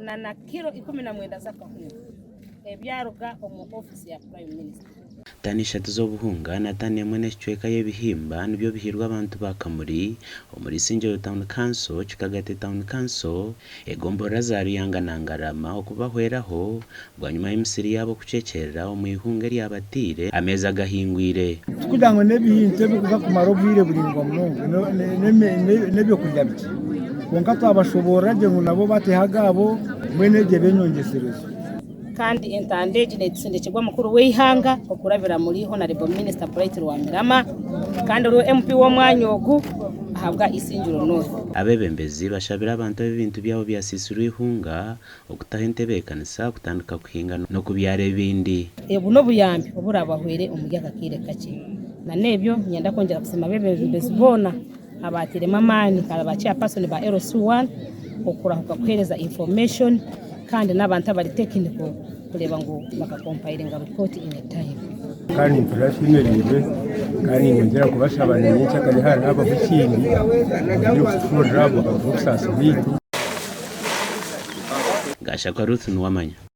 Na na kilo 19 z'akahunga ebyaruga omu ofiisi ya Prime Minister. Tani ishatu z'obuhunga na tani emwe n'ekicweka y'ebihimba nibyo bihairwe abantu ba Kamuri omuri Isingiro Town Council, Kikagati Town Council, egomborora za Ruyanga na Ngarama okubahweraho bwanyima y'emisiri yaabo kucwekyerera omu ihunga eryabataire ameezi agahingwire. Tikugira ngu n'ebintu ebirikuza kumara obwire buraingwa munonga, n'ebyokurya bikye. Kwonka twabashoboorora gye ngu nabo bateho agaabo mbwenu egyo ebe enyongyeserezo. Kandi entanda egi netusindikirwa mukuru w'eihanga okurabira muri Honarebo Minisita Bright Rwamirama kandi oriwe MP w'omwanya ogu ahabwa Isingiro North. Abeebembezi bashabire abantu abu ebintu byabo byasiisirwe eihunga okutaho entebeekanisa kutandika kuhinga n'okubyara ebindi. Obu n'obuyambi oburabahwere omuri aka kaire kakye. Na n'ebyo niinyenda kwongyera kusiima abeebembezi boona abaatairemu amaani nka ba chairperson ba LC1 okurahuka kuheereza information kandi n'abantu abari technical kureeba ngu bakakompayiringa report in a time. Kandi nimpurira nshemereirwe kandi niinyongyera kubashaba na nyenkyakare haaba habaho ekindi bongere kutuhurira bakatuha obusaasi bwaitu. Gashakwa Ruth Nuwamanya.